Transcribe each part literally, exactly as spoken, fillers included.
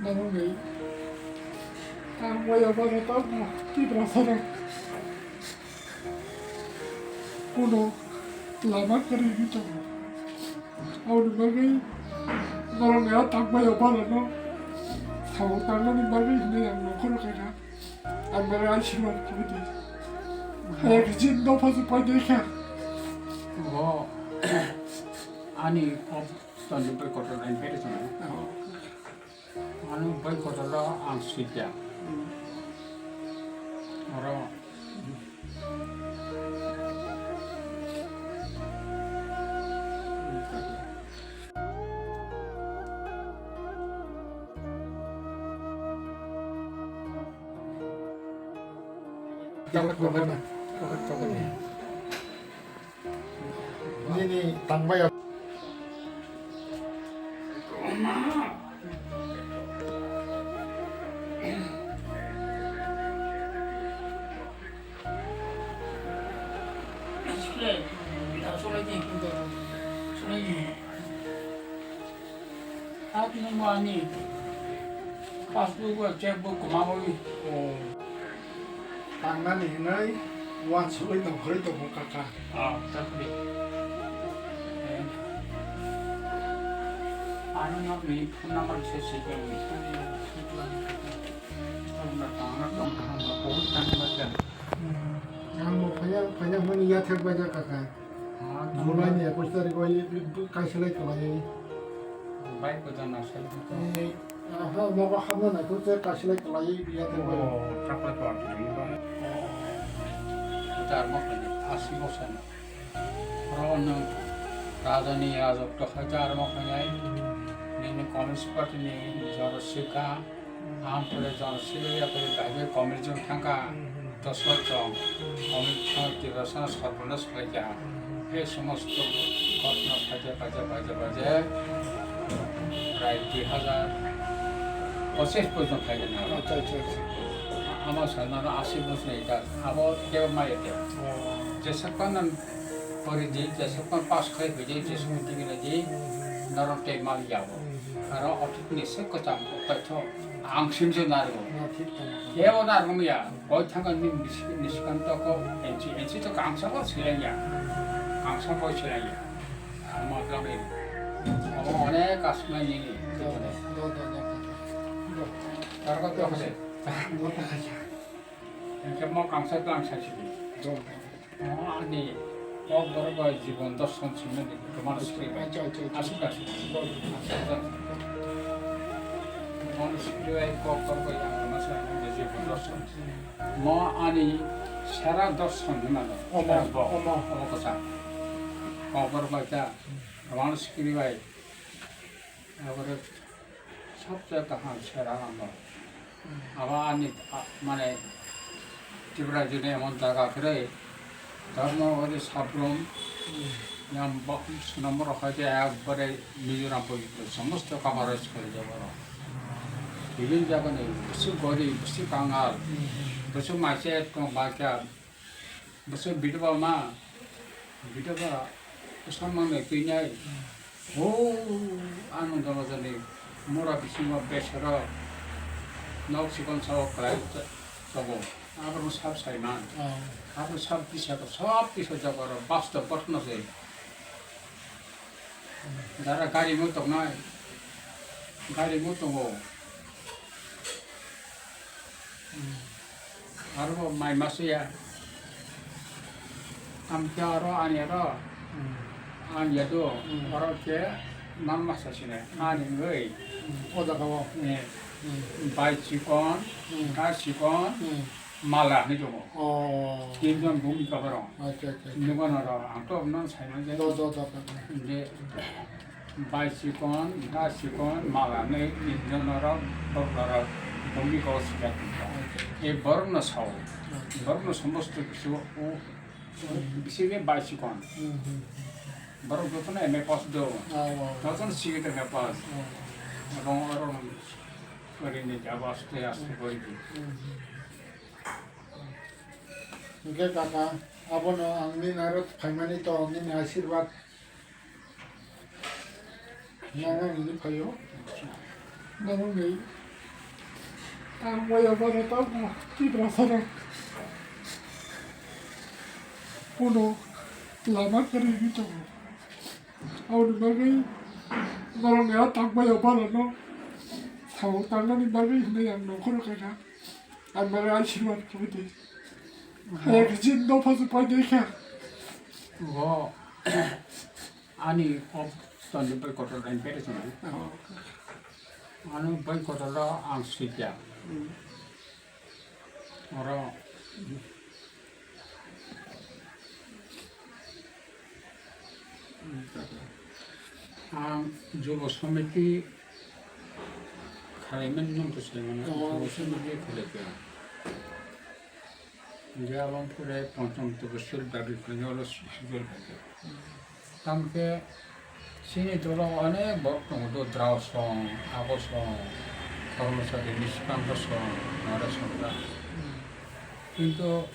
Nangni ang waya bara tamo Tiprasarok kuno lama kwrwini tongo. Aboni bagwi norokni a tangmaya barano sao tangnani bagwi hinwi ang nongkhorno khaikha. Ang bara asirwad khwlai di. Hayakhe chini dopha se paidai kha. Bo ani o tonjwk bai kotor line phaidi chwng. Ano bai kotor o ang sui kha. Oro. Nini tangbai. Abo nungbo ani passbook o checkbook kwmawi. O. Tangnani hinwi uansugwi nongkhorwi tongo kaka. Ah, chakri. Eh. Ano nokni phone number se se tongni. Phone number tangna tong kaham ba, phone tangma kha. Hmm. Ang bo phaya, phaya hwnwi yathek baja kaka. Ah, July ni ekush tarik o kaisilai kwlaiwi. Bai kwcham naisai. Eh, aha, nogo hapna naikhuk se kaisilai kwlaiwi yathek baja. Oh, chocolate party ni ba. Oh. Kwchar ma khaini, asi bosano. Oro nwng rajani rajotto hai kwchar ma khainai. Nini communist party ni jora sikha. Ang pore jon sibri ya pore bahai communist thangkha, Hmm, hmm. Dosra chong, Hmm. Communist thang Tiprasa sarbonas khlaikha. Hmm, hmm. Ei somosto ghotona phaikhe, phaikhe, phaikhe, phaikhe, prai dui hazar pochish porjonto phaikha na. Acha, acha, acha. Ama sanano asi bosni ta, abo kebo mai te. Oh. Jesakpan pori di, jesakpan pass khai di, jesakpan Hmm. tigina di, Hmm. Norok tei mal yabo. Hmm. Aro othikni se kwcham kok paitho, ang simse narwo. Na thik tong. Kebo narwng ya, koi thangka ni nis-, niskanto ko enchi, enchi to kangsa ko sileng ya. Kangsa ko sileng ya. Ama kami. Abo onek asma ni ni. Do, do, do, do, do. Do. Tarka to hase. Do, do, do. Engke mo kangsa to ang sasi. Do, do. Mo ani Kokborok bai jibon dorson simi di Roman script bai. Acha, acha, acha. Asuk, asuk. Asuk, asuk. Roman script bai Kokborok bai ang Roman script bai jibon dorson. Mo ani sera dorson hinmano. Omo, sera bo, omo. Omo kwcham. Kokborok bai ta Roman script bai. Abore sabse kaham sera ano. Abo ani, a, mane, Tripura jini emon jaga kwrwi, dharma ori sabrum, yang bak, swnamrok hai khe ekbare Mizoram porjonto somosto coverage khaijak oro. Bibin jagani, bwswk gorib, bwswk kangal, bwswk maise tong baikha, bwswk bidhwa ma, bidhwa bwsa manwi twinai. O, ano dolo jani mura bisingo besero nok chikon sao kwlai tongo. Aborok sab saiman. Oh. Aborok sab tisa ko, sab tisa jagoro bastob ghotona se. Dara gari mo tongnai. Gari mo tongo. Hmm. Aro bo mai masuya. Amkhe aro ani aro. Hmm. Ani yado. Hmm. Oro khe man masa sine. Ani ngoi. Hmm. O jaga o. Eh. Hmm. Bai chikon, hmm, ta chikon, hmm, mala hinwi tongo. Oh. Tinjon bumika borok. Acha, acha, acha. Hinwi bono ro, ang to bono sai manjak. Do, do, do, do, do. Hinwi Bai chikon, da chikon, mala nwi, tinjon norok, borok norok, bumika o sijak tongkha. E borok no sao. Borok no somosto kisu o, o bisi khe bai chikon. Borok jotono M A pass do. Jotono C A M A pass. Rong, rong, orini jabo aste aste kori di. Hingke kaka, abono ang nini aro phaimani to nini asirwad. Nang ang nini phaio. Nang ang nini Ang waya bara tongo, Tiprasarok. Bono lama kwrwi wngwi tongo. Aboni bagwi norokni a tangmaya barano samung tangnani bagwi hwnwi ang nongkhoro khaikha. Ang bagwi asirwad khabai di. Oho. Ayang khe chini dopha se pai di kha. Oho. Ani o toni bai kotor lain pere sini. Oho. Ano bai kotor lo ang sui kya. Hmm. Oro ang Jubo Samiti khalaimani nwng to sai mano, oh, Jubo Samiti khalaikha. Hingke abo pore Pancham Tapasya Dabi khainai oro sijol khaikha. Tamkhe chini dolo onek borok tongo, do Drao song, Abo song, Kormosari Nisikanta song, Naresh song da. Kintu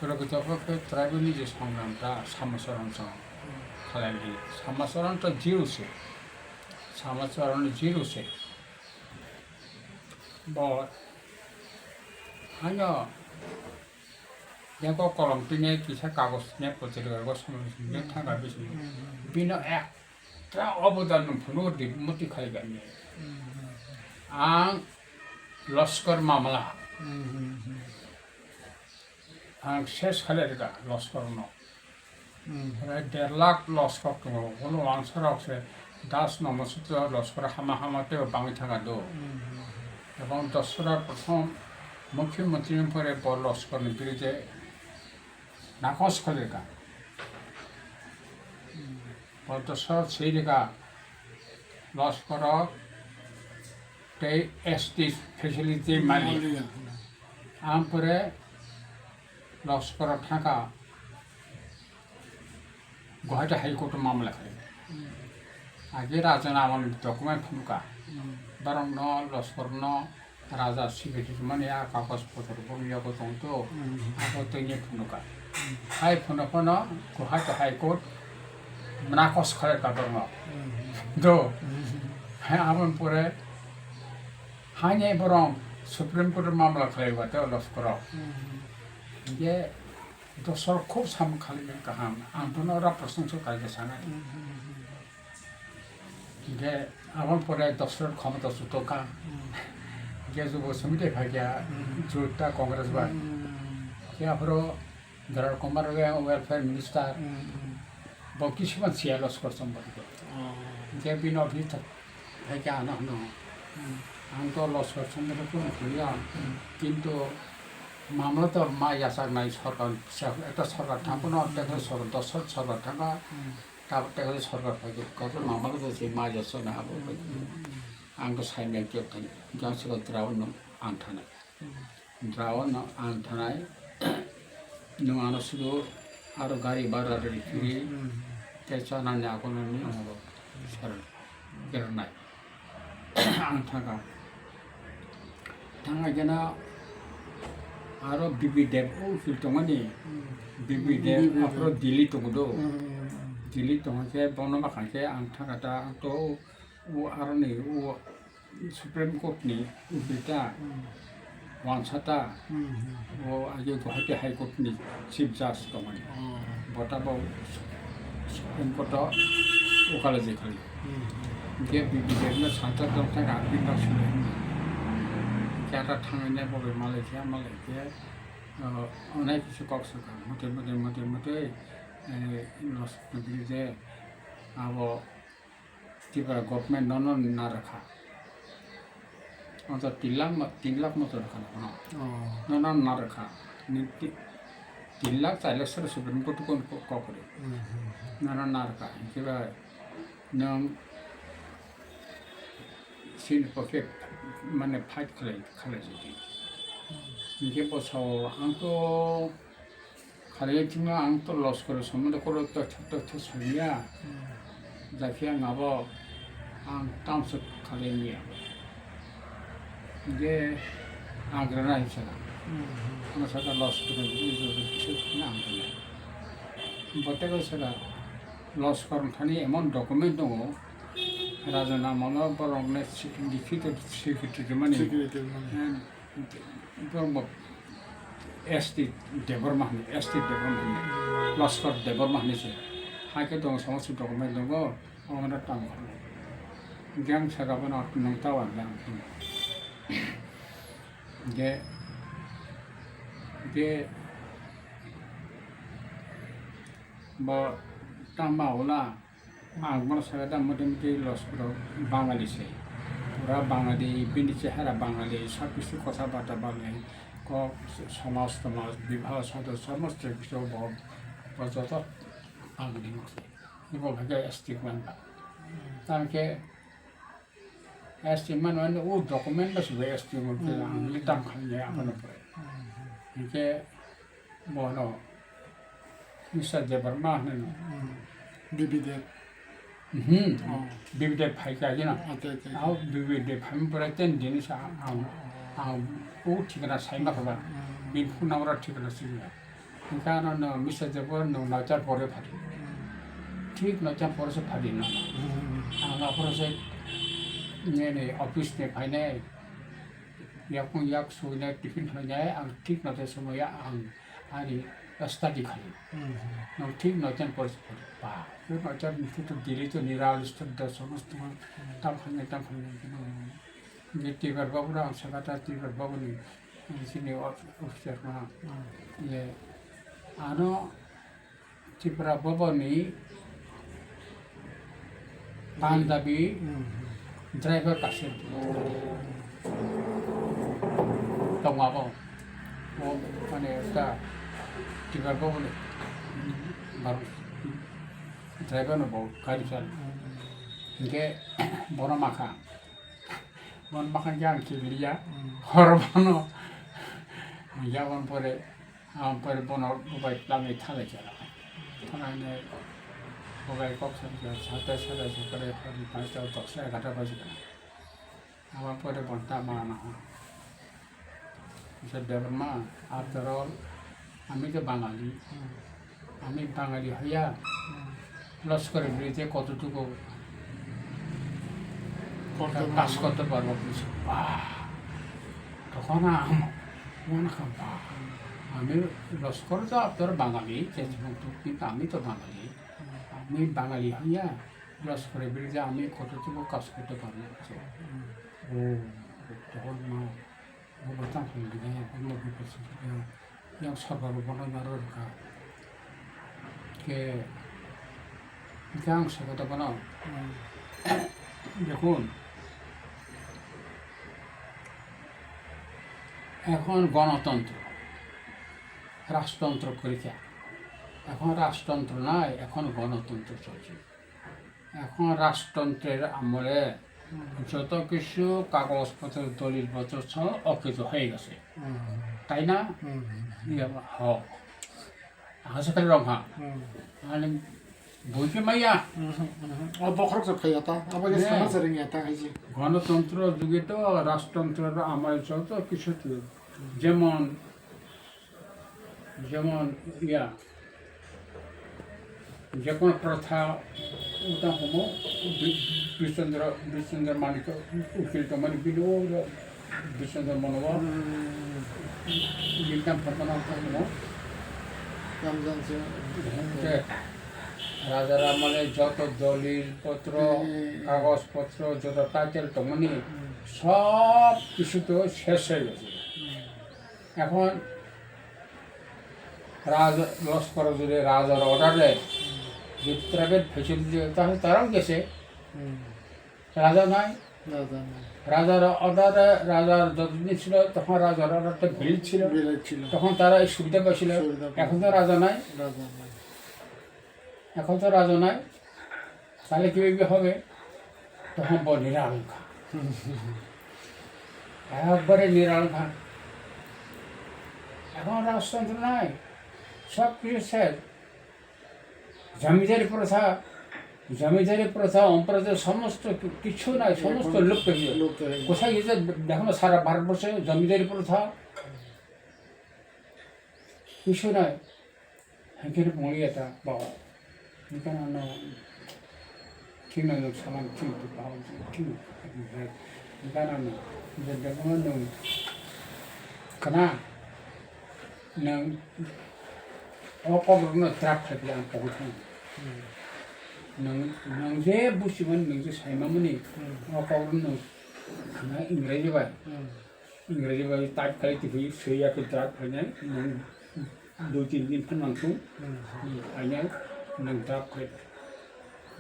Prokritopokhe tribal ni je songram ta Samacharan song khalai di. Samacharan to zero se. Samacharan zero se. Bo hano Yako kolom tini kisa kagos ne pochiri go samung sini thangka bising. Bino ekta obodan no phunu di muti khai gani. Ang Loskor mamla. Ang ses khale rika Loskor no. Prai der lakh Loskor tongo. Ulo wansarok se Das Namasitra Loskor hama hama tei bangwi thangka do. Ebong Dasara prothom Mukhyamantri ni pore bo Loskor ni biride nakos kholika. Bo Dasara sirika Loskor tei S T facility mali. Ang pore Loskor thangka. Guwahati High Court o mamla khlai. Age raja ni amol ni document phunukha. Borok no Loskor no raja sibidi mani a kagoj potor bo yago tong to. Abo tini phunukha. Hai phunukha no Guwahati High Court mnakos khlai ka borok no. Do. Hai aboni pore hai ni borok Supreme Court o mamla khlai ba to Loskor o. Hingke Dosor khub samung khalimani kaham, ang bono ora prosongso kaisa sanai. Hingke aboni pore dosor khomota chutoka. Hingke jubo sumite phaikya, juta Congress bai. Hingke aphuru Dara Kumar Rao welfare minister. Bo kisuman siya Loskor Chombo. Hingke bini office tha-, thaikya ano hwno. Ang to Loskor Chombo kunu khuliya. Kintu mamla to ma yachak nai sorkar, ekta sorkar thangphano, tekle sorkar, dosor sorkar thangkha, tabuk tekle sorkar phaikhe, kok mamla to se ma yachak nai abo. Ang to sai meng khe thani, jang siko draw no ang thanai. Draw no ang thanai, nwng ano sudu aro gari bhara rwi phiri, tei chanani akonani ang abo sar. Keranai. Ang thangkha. Thangkha khe no aro B B Dev o field tongmani. B B Dev aphuru Delhi tongo do. Delhi tongkha khe bono makha khe ang thangkha ta to o aroni o Supreme Court ni upita. Wansa ta, o age Guwahati High Court ni Chief Judge tongmani. Bo tabok Supreme Court o ukala je khali. Hingke B B Dev no santa tong thang ang bini no sini. Kata thangwi nai bo bai malai khe, malai khe, o, onai kisi kok sakha. Mote, mote, mote, mote, eh, nos je abo Tripura government nono narwkha. Anto tin lakh ma-, tin lakh moto rwkha nono. Nono narwkha. Ni ti-, tin lakh, char lakh sero Supreme Court kon ko-, kokori. Nono narwkha. Hinkhe ba nwng sini pokhe mane fight khlai, khlai jodi. Hinkhe bo sao ang to Khalai thwngno ang to loss kwrwi somondo koro totha totha soniya. Jakhe ang abo ang tamsok khalai niya. Hinkhe ang rwna hinsa. Ano saka loss kwrwi kisa thwngno ang rwnai. Botego saka loss kwrwng thani emon document tongo. Raja namano borokno likhito secretary mani. Secretary mani. Borok bo S T Debbarma hwnwi, S T Debbarma hwnwi, Loskor Debbarma hwnwi se. Hakhe tongo, somosto document tongo, omono tamo kha. Hwnkhe ang saka bono nwng ta uanle ang phano. Hwnkhe, hwnkhe bo tangma ula. Ang bono saka da, motamuti Loskor Bangali se. Pura Bangali, bini chehara Bangali, sab kichu kotha barta Bangali, kok, somaj tomaj, bibah sado, somosto kichu bo, bo joto Bangali se. Bo hai khe S T man ba. Tang khe S T man mane o document ba se S T man khe ang li tang khan ya apa no pore. Hingke bono Mister Debbarma hwnwi no. Hmm. B B Deb. Hmm. Oh. B B Deb phai kha jina. Acha, acha, acha. Au B B Deb phai pore ten din sa ang, ang o thikana sai ma kha ba. Hmm. Bin phone number thikana sini. Hingke ano no Mister Deb no nochar pore phadi. Hmm. Thik nochar pore se phadi no. Hmm. Ang apore se ne ne office ne phai ne. Yakung yak suinai tiffin khlainai ang thik nochar somoya ang Ani study khai. Hmm. Nwng thik nochar porsi pori. Ba, ke nochar ni tu dili to niral stud da somosto tam khainai, tam khainai. Ni tibar babu rang sagata tibar babu ni, ni sini officer ma. Hmm. Ye, ano Tripura Bhaban ni Punjabi, hmm, driver kaisa tongo abo. O mane ekta driver bo hwnwi bar-, driver no bo gari chal. Hinkhe bono makha. Bono makha khe ang kiriya. Hor bono. Yabon pore Ang pore bono bubai tangwi thalai kha. Thalainai bubai kok sa kha, sata sata sa kare hor ni paanch ta, dok ta, egarota baji kha. Abo pore bon ta ma na ho. Mister Debbarma, after all, আমি তো বাঙালি। আমি বাঙালি হইয়া লস্করের বিরুদ্ধে কতটুকু করতে পারবো। কাজ করতে পারবো কিছু। বাহ! তখন আম-, মনে হয়, বাহ! আমি লস্কর তো আপনার বাঙালি, কিন্তু আমি তো বাঙালি। আমি বাঙালি হইয়া লস্করের বিরুদ্ধে আমি কতটুকু কাজ করতে পারবো? ও, তখন মা, ও বাচ্চা হয়ে গেলে, ও লোক বিপদ হয়ে গেলে, yang sorkar bono naro rwkha. Khe, hwnkhe ang sakha da bono, hmm, দেখুন, এখন গণতন্ত্র, রাজতন্ত্র করি খা। এখন রাজতন্ত্র নাই, এখন গণতন্ত্র চলছে। এখন রাজতন্ত্রের আমলে, হুম, যত কিছু কাগজপত্র, দলিলপত্র সব অকেজো হয়ে গেছে। হুম। তাই না? হুম। ইয়ে, হ। Aswk khe rwng ha. Hmm. Ani buikhe maya. Hmm, hmm, hmm. O bokhorok se phaiya ta, abo khe sana se rwngya ta hai se. গণতন্ত্র যুগে তো রাজতন্ত্রের আমলে যত কিছু ছিল। যেমন, যেমন ইয়া, যে কোনো প্রথা, ওটা হলো বি-, বিশ্বচন্দ্র, বিশ্বচন্দ্র মানিক উকিল তো মানে below Biswendra Manoba, hmm, Gildan Padmanabh Manoba. Tamjang se. Hwnkhe rajar amole joto dolil potro, hmm, kagoj potro, joto title tongmani, hmm, sob kisu to ses hoi gese. Hmm. Ekhon raj-, loskor jodi rajar order le, hmm, jodi private facility tahole tarao gese. Hmm. রাজা নাই। রাজা নাই। রাজার অর্ডারে, রাজার যতদিন ছিল, তখন রাজার অর্ডারটা ভিড় ছিল। ভিড় ছিল। তখন তারা এই সুবিধা পাইছিল। সুবিধা পাইছিল। এখন তো রাজা নাই। রাজা নাই। এখন তো রাজা নাই। তাহলে কিভাবে হবে? তখন বল নিরালঙ্কার। একবারে নিরালঙ্কার। এখন রাজতন্ত্র নাই। সব কিছু শেষ। জমিদারি প্রথা, জমিদারি প্রথা, অম্প্রথা সমস্ত কি-, কিছু নাই, সমস্ত এখন লুপ্ত হয়ে গেছে। লুপ্ত হয়ে গেছে। কোথায় গেছে? দেখো না, সারা ভারতবর্ষে জমিদারি প্রথা কিছু নাই। এখানে মরিয়াটা বাবা, এখানে আমরা ঠিক না, সামান ঠিক তো পাওয়া যায়, ঠিক না। এখানে আমরা যে দেখো না, Khna, nwng o kokrokno trap khlai di, ang kogwi thang. Hmm. Nwng, nwng je busimani, nwng je saimamani, hmm, o kokrokno nwng khna Ingraji bai. Hmm. Ingraji bai type khlai twi swi ya khe trap khlainai, nwng dui tin din phan nang thung. Hmm. Hmm, aina nwng trap khlai.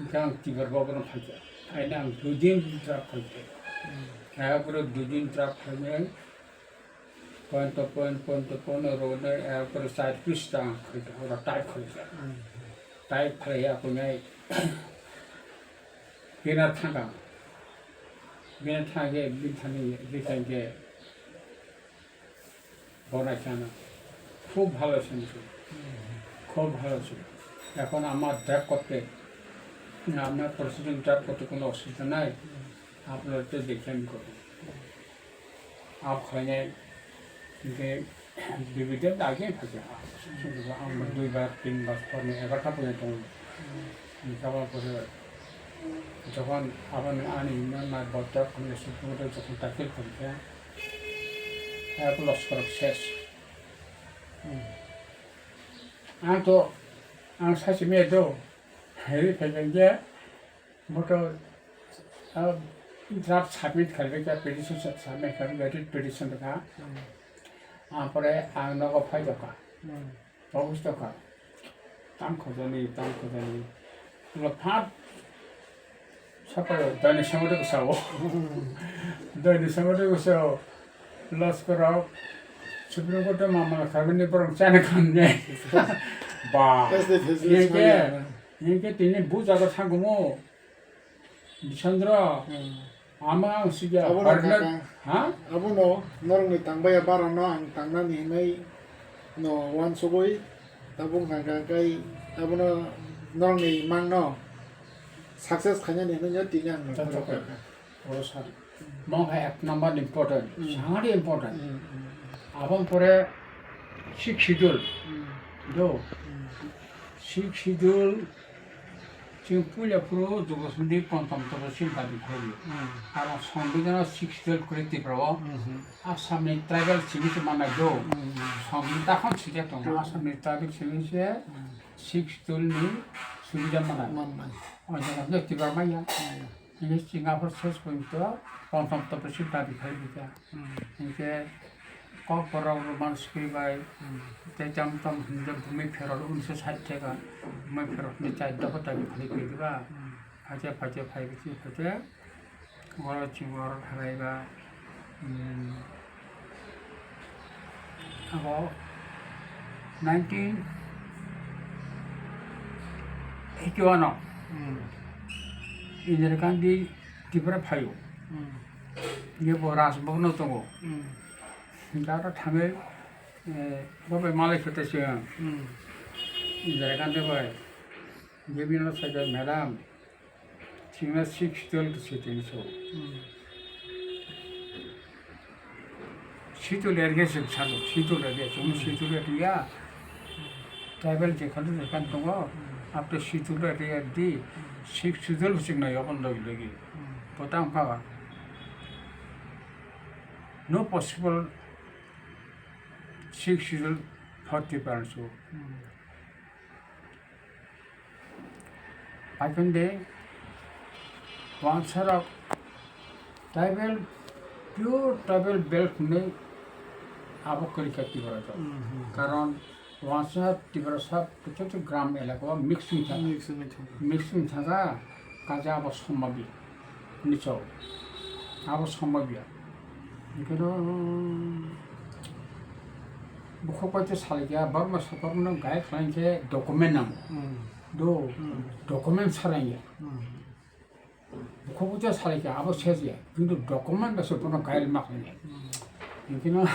Hwnkhe ang tibar boborok phaikha. Aina ang dui din trap khlai. Hmm. Kaya pura dui din trap khlainai. Point to point, point to point, oro nai, eh, pore char pista ang khaikha, oro type khaikha. Hmm. Type khlaiya kwnai. Bini thangkha. Bini thangkhe, bini thani, bini thangkhe. Bonai khana. Khub bhalo swnwi. Hmm. Khub bhalo swnwi. Ekhon amar type korte, amar processing type korte kono osubida nai. Hmm. Apno to dekhen koro. Off khlainai hinkhe B B T age phaikha. Ang duibar, tinbar porni egarta porjonto tongo. Hinkhe aboni pore jokhon aboni ani hwnma nai botta khunui sukhumoto jokhon takhil khankhe, abo loskorok ses. Ang to, ang sachi me do, heri phaikha hinkhe, Boto, ah, draft submit khalai kha, petition sub-, submit khalai kha, writ petition kha. Hmm. Ampore ang nogo phai tokha. Hmm. Office tokha. Tang khojani, tang khojani. Ulo phat sapa dani samode ko sao. Hmm. Dani samode ko sao. Loskorok Supreme Court o mamala khabini borok chana khamne. Ba. Yes, yes, yes, yes, Yeke. Yes. Hinkhe tini bujago thangumo, Bisondro, hmm, ama ang sibya, abono barna, kaka, ha? Abono norokni tangbaiya barano ang tangnani hinwi no uansugwi tabuk hwnka kha, khe abono norokni mangno success khainani hinwi no tini ang nongkhorwi kha. Oro sar. Mong hai ek number important, hmm, sangari important. Hmm, hmm, hmm. Aboni pore Sixth Schedule. Hmm. Do. Hmm. Sixth Schedule, chwng puila phuru Jogosmiti Poncham Tapaswil dabi khlaio. Hmm. Aro Songbidan o Sixth Schedule kwrwi Tripura o. Hmm, hmm. Assam ni tribal simi se manai do. Hmm, hmm. Songbidan dakhon sijak tongo. Hmm. Assam ni tribal simi se, hmm, Sixth Schedule ni subida manai. Manai. O jaga no Tripura maya. Maya. Hingke chwng aphuru ses porjonto Poncham Tapaswil dabi khlai di kha. Hmm. Hingke kokborok Roman script bai, hmm, tei cham cham hwnjak bumi pheror unisho sait theka, bumi pheror ni chai dopha dabi khlai khe diba. Hmm. Phaikhe, phaikhe, phaikhe, phaikhe, oro chwng oro thalai ba, hmm, Abo nineteen eighty one o, hmm, Indira Gandhi Tripura phaio. Hmm. Ye bo Rajbhavan o tongo. Hmm. Dara thangwi, eh, bo bai malai khe tei se, hmm, Indira Gandhi bai. Ye bini sai khe, "Madam, Chwngno Sixth Schedule se tini so." Hmm. Schedule area se salo, Schedule area, chwng, hmm, Schedule area. Tribal je khalo je kan tongo, hmm, after Schedule area di, hmm, Sixth Schedule chwng nai obo logi logi. Hmm. Botang kha. No possible Sixth Schedule forty percent so. Hmm. Paiphande wansarok tribal, pure tribal belt hwnwi abo kwrwi kha Tiprasa. Mhm. Karon wansa Tiprasa protyekta gram elaka o mix wngwi thangkha. Mix wngwi thangkha. Mix wngwi thangkha, kaisa abo sombabi. Nicho. Abo songma biya. Hingke no bukhuk bai te salai kha, borok no sokor no guide khlai khe document nango. Hmm. Do, hmm, document sarai ya. Hmm. Bukhuk bai te salai kha, abo ses ya. Kintu document bai se bono guide ma khlai ya. Hmm. Hingke no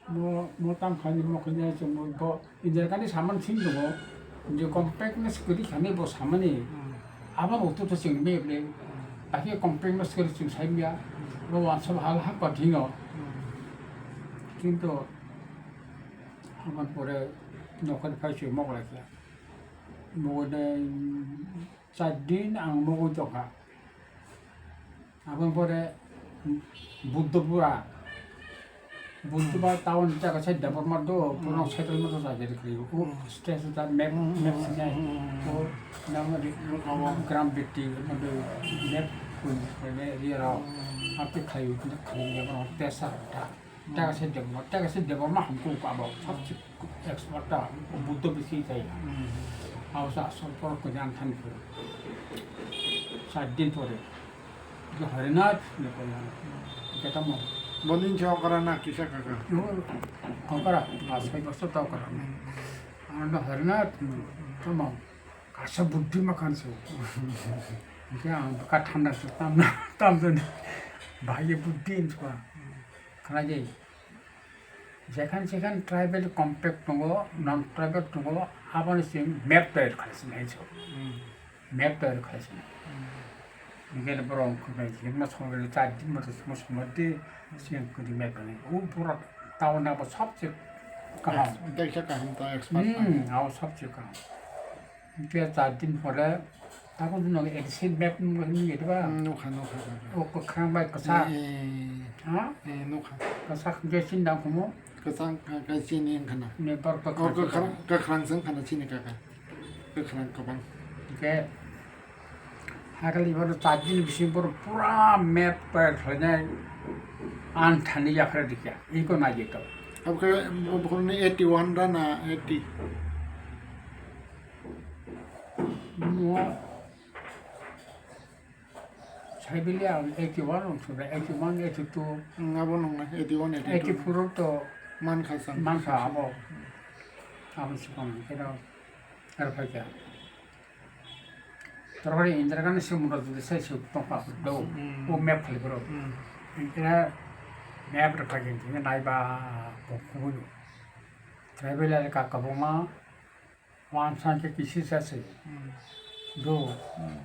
Mo, mo tang khaini mo khaini chwng bo Indira Gandhi samani simi tongo, je compactness kwrwi khaini bo samani, hmm, abo bo to chwng be ble, hmm, akhe compactness kwrwi chwng sai manya, hmm, bo wansa hal ha kothingo, hmm, kintu aboni pore nokhani phai chwng mok lai kha, mo de char din ang mokol tongkha. Aboni pore Buddhapura, Butu ba town jaga side Debbarma do, puno settlement do jaga de khayo. O state da map, map sinai. O nang di gram bikti, map kun, kun area ro. Ate khayo, khayo Debbarma tesa ta. Jaga side Debbarma, jaga side Debbarma hamko ko abo. Sabse expert ta, Buddha bisi jai. Abo sa, so por ko jan than ko. Saat din pore. Harinath ne ko yan. Kata mo. Bondin chokra na kisa kaka. Kokra, pas kai bosor ta kokra. Ano Harinath, tamo. Kasa buddhi makan se. Ke ang ka thanda se tam, tam se. Bahai buddhi in swa. Khana jai. Jekhan jekhan tribal compact tongo, non tribal tongo, aboni simi map toyar khalai sini hai so. Map toyar khalai sini. Hingke borok wngkha bai jekma songre char din moto simo simo de siyang kudi map kani. O borok town abo sobse kaham. Ex-, tei khe kaham ta expert Hmm, abo sobse kaham. Hingke char din pore, tabuk no A D C map nung nung yedi ba? Hmm, nukha, nukha, nukha. O kwkhwrang bai kwchak. Eh, Ha? eh, nukha. Kwchak hingke chini dang kumu? Kwchak ka, ka chini wngkha na. Ne bor O kwkhwrang. Kwkhwrang, kwkhwrang se wngkha na chini kaka. Kwkhwrang kwbang. Hingke hakali bono char din bising bono pura map pai khlainai an thani yaphre dikya. Iko nai jito. Abkhe bo-, bokhorni eighty one da na eighty? Mo saibili ang eighty one wng sura, eighty one, eighty two, Hmm, abo nung na, eighty one, eighty two. Eighty four to Mankha sang. Mankha abo. Abo sikon keno erphaikha. Torkhorni Indira Gandhi se mura jodi sai se tongkha do. Hmm. O map khali boro. Hmm. Indira map rwphaikha hingke naiba bo kubui. Tribal elaka kwbangma. Wansa khe kisi se se. Hmm. Do. Hmm.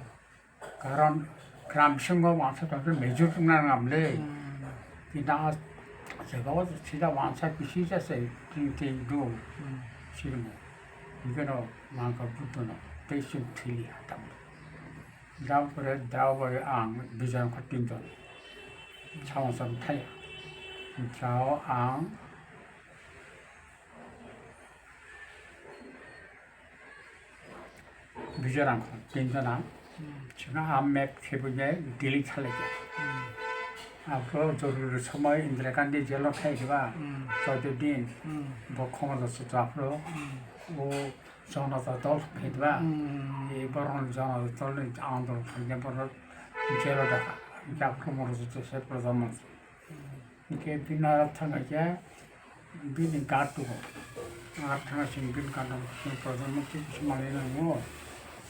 Karon gram bisingo wansa tongkhe major wngna nangam le. Hmm. Kintu a jaga o sida wansa kisi se se ting ting do. Hmm. Sirmo. Hingke no mangka Buddha no tei chwng thili hatam. Dam pore dao bai ang bijan kho tinjon. Sawan sam thaya. Sao ang Bijoram kho, tinjona. Hmm. Chwngno a map khebui nai delete khalai kha. Hmm. Aphuru joruri somoi Indira Gandhi jail o khai diba, Hmm. choido din. Hmm. Bo khomor da sutra aphuru. Hmm. O Janata dol khai diba. Hmm. E borok Janata dol ni andolon khai diba borok jail o dakha. Aphuru moro sutra se Pradhan Mantri. Hmm. Hingke bini aro thangkha khe bini guard tongo. Guard thangkha chwng bini guard no chwng Pradhan Mantri kisa manwi nango.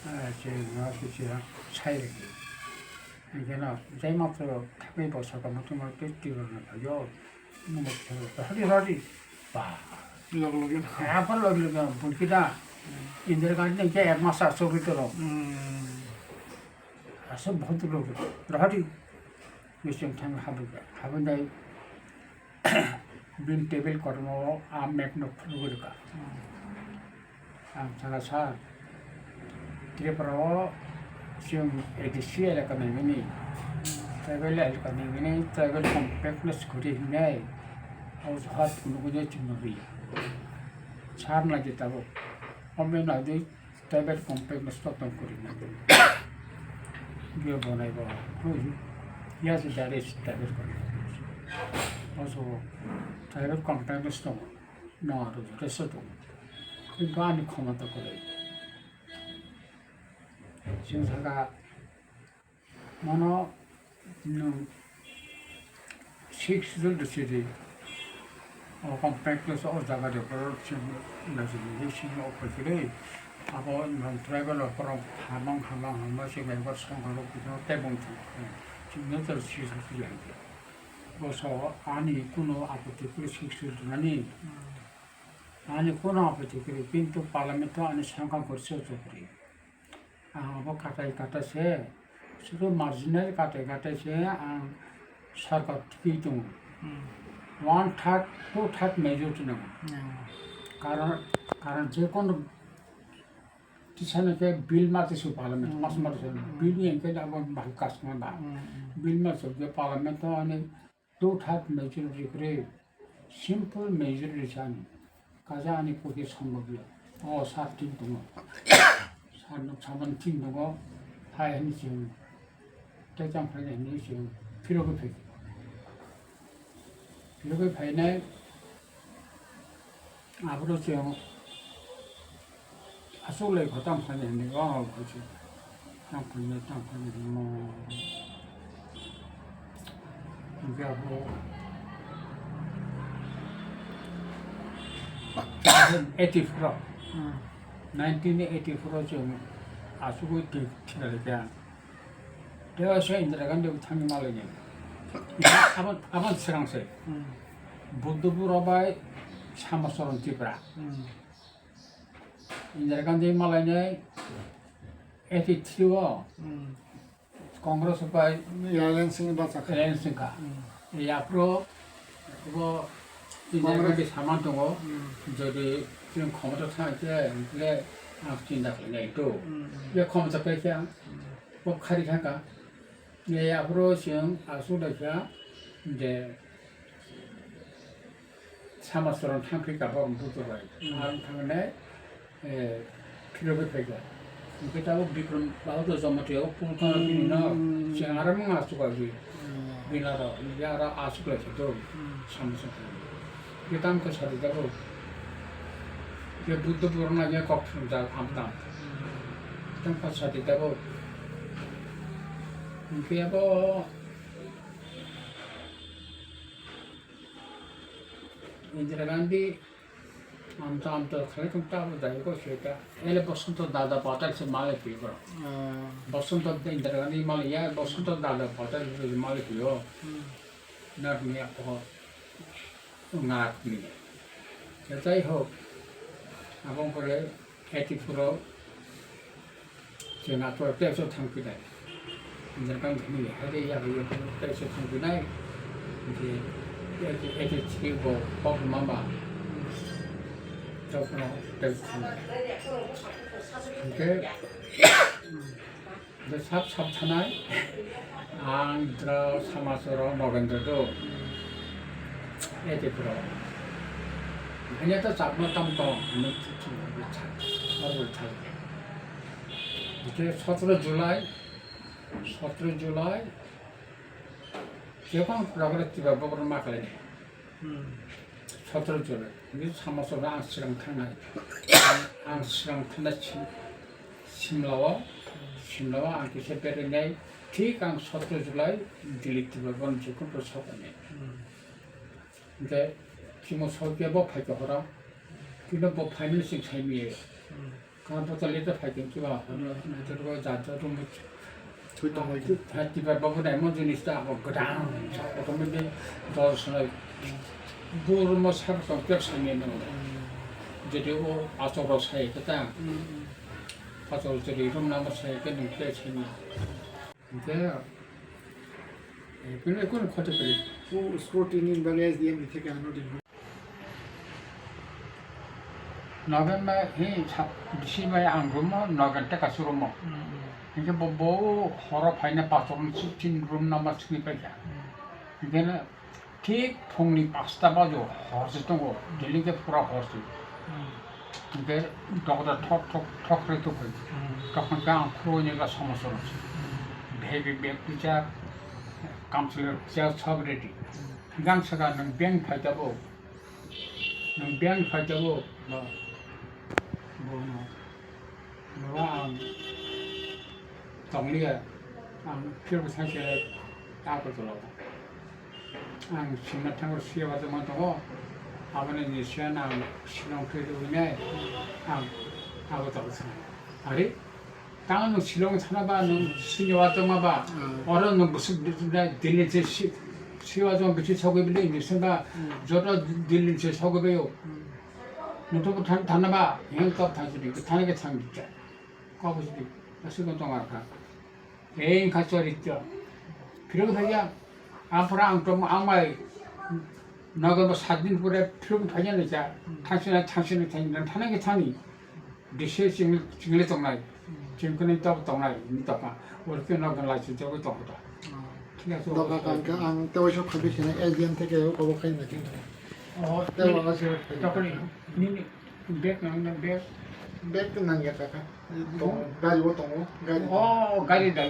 Eh, chwng no kisa sai rwdi. Hingke no jai matro thangwi bo saka muchungma tei twi rwna phaiyo. Nungbo kisa rwdi, rwdi. Ba. Log logi no. Aphar logi logi no, bunkhe da. Hmm. Indira Gandhi ni hingke ek mas asogwi toro. Hmm. Aswk bohot rwdi, rwdi. Bising thang habwi, habwi nai bini table kotorma o a map no phunugwi rwkha. Ang sakha, "Sir, Tripura o chwng A D C elaka naimani, tribal elaka naimani, tribal compact no swkudi hinwi o jaga phunugwi nai chwngno rwya." Sir naidi tabuk, o map naidi, Tribal compact no stop tong kori na. Biyo bonai bo. Hui. Ya se dare se tribal compact. Oso tribal compact no stop. No aro ke stop. Kintu ani khomota kore. Sing saka Mano nwng six schedule de sidi. O compact list o jaga de borok chwng naisingwi simi o phaikhe de. Abo nwng tribal o borok hamang hamang hamang se naibar songkha rok bini tebong thang. Chwngno to six schedule hai khe. Bo so ani kuno apatti kwrwi six schedule nani. Ani kuno apatti kwrwi kintu parliament o ani songkha kwrwi se chukri. Ang abo katai katai se, sudu marginal katai katai se ang sarkar tikwi tongo. Hmm. One third, two third majority nango. Hmm. Karon, karon je kono tisana khe bill ma tisu parliament, Hmm. mas ma tisu Hmm. bill ni engke abo bahai kasma ba. Hmm, hmm. Bill ma tisu khe parliament to ani two third majority kwrwi Simple majority sani. Kaisa ani pokhe sombobya. O sat tin tongo. Sat nuk saman tin tongo. Hai hini chwng. Tei chang phainai hini chwng. Phirogwi phai. Phirogwi phainai. Aboro chwng. Aswk lai kho tang phainai hini. O, o, o, chwng. Tang phainai, tang phainai hini. Hingke abo eighty-four o, Hmm. nineteen eighty-four o chwng asugwi twi thwkha kha. Tei waisa Indira Gandhi bo thangwi malaini. Aboni, aboni swkang se. Hmm. Buddhapur o bai Samacharan Tripura. Hmm. Indira Gandhi malaini eighty-three o. Hmm. Congress bai Lalan Singh bacha kha. Lalan Singh kha. Hmm. Yaphro bo Congress. Indira Gandhi saman tongo, Hmm. jodi chwng khomota thang khe, hwnkhe ang chinta khlainai to. Hmm. Ye khomota pai khe ang Hmm. bo khari thang kha. Ye yaphro chwng aswk lai kha je Samacharan thang phi ka bo buto bai. Hmm. Ang thangnai, eh, phirogwi phaikha. Hingke tabuk Bikram Bahadur Jamatia o phone kha bini no, Hmm. se aro mung asuk agi. Hmm. Bini aro, hingke aro asuk lai se to, Hmm. Samacharan. Hingke tamo khe sadi tabuk. Hingke Buddha purana hingke kok thumjak amtam. Hmm. Tamo khe sadi tabuk. Hingke abo Indira Gandhi amta amta khalai tong ta bo dai ko se ta. Ele Basanta Dada Patel se male pi bro. Ah. Basanta Indira Gandhi male ya Basanta Dada Patel se male pi o. Hmm. Nar ni ako ngak ni. Ya jai ho. Abang pore Eighty-four o chwng aphuru teso thangphinai. Jerkam thani hai de ya, ya teso thangphinai. Hingke eighty-three bo kok mama. Tokno teso thangnai. Hingke Hingke sab sab thanai, ang dra Samachoro Nogendra do, eighty-four o. Hanya ta chapma tam tong, hwnwi thung thung thang, normal thang. Hingke sotro July, sotro July, jekon program tiba bokro ma khlainai. Hmm. Sotro July, hwnwi Samachoro ang swkang thangnai. Ang, ang swkang thangnai sim-, Simla o, Simla o ang kisa berainai, thik ang sotro July Delhi tiba bokno jekon pro soknai. Hmm. Hingke chimo sokya bo phaikha horo, kino bo phaimani sing saimaya. Hmm. Kha botol litre phaikhe kiba, Hmm. litre bo jat jat rwngwi Thui tongwi. Thai tiba babu naimo jinis ta abo gwdang, abo mide dol swnai. Bo rwmo sar tong pek sani no. Hmm. Jodi o achok rok sai khe ta. Hmm, hmm. Achok jodi rom namo sai khe nung pek sani. Hingke, eh, kunu, kunu khoti kwrwi. Bo scrutiny ni bagwi S D M ni theke ano din. Nogen bai, hi, sa-, bisi bai ang rumo, Nogen teka su rumo. Hmm, hmm. Hingke bo, bo horo phaina pasorong si tin room number sini paikha. Hmm. Hingke na, Thik phungni pasta bajo hor se tongo, Hmm. Delhi khe pura hor se. Hmm. Hingke dokoda thok thok thok khe tongkhe. Hmm. Tokon khe ang khurui ni ga somoso rok se. Hmm. Bhai bi bag kicha, councillor kicha sob ready. Hmm. Hingke ang saka nwng bank phai tabuk, nwng bank phai tabuk, ba, bono. Nogo ang tongliya, ang phirbo thangkhe Agartala o. Ang singna thango siya wajakma tongo, aboni ni siyan ang Shillong khe rwinai, ang Agartala thang. Ari, tamo nwng Shillong thana ba, nwng sini wajakma ba, Hmm. oro nwng bwswk Delhi se si-, siya wajakma bisi sogwi bili ni sengba, Hmm. joto Delhi se sogwi bayo. Hmm. Nwng to than-, thana ba, yang kok thang sini, thana khe thang di cha. Kok sini, aswk tong ar kha. Ei wngkha choritro. Phirok thaya, aphra ang tong, ang bai, nogo bo sat din pore phirok thaya ni cha. Thang sini, thang sini, thang sini, thana khe thani. Dise ching-, chingle tongnai. Chingkani tok tongnai, ni toka. Oro khe nogo lai ching jogwi tong kha. Thik ase, Doka obo kangkha, ang tei waisa khabi sini S D M theke obo khai na khe. Oh, tei wala se. Tokoni, nini bag nang na bag. Bag nang ya kaka. Tong, gari o tongo, gari. Oh, gari da.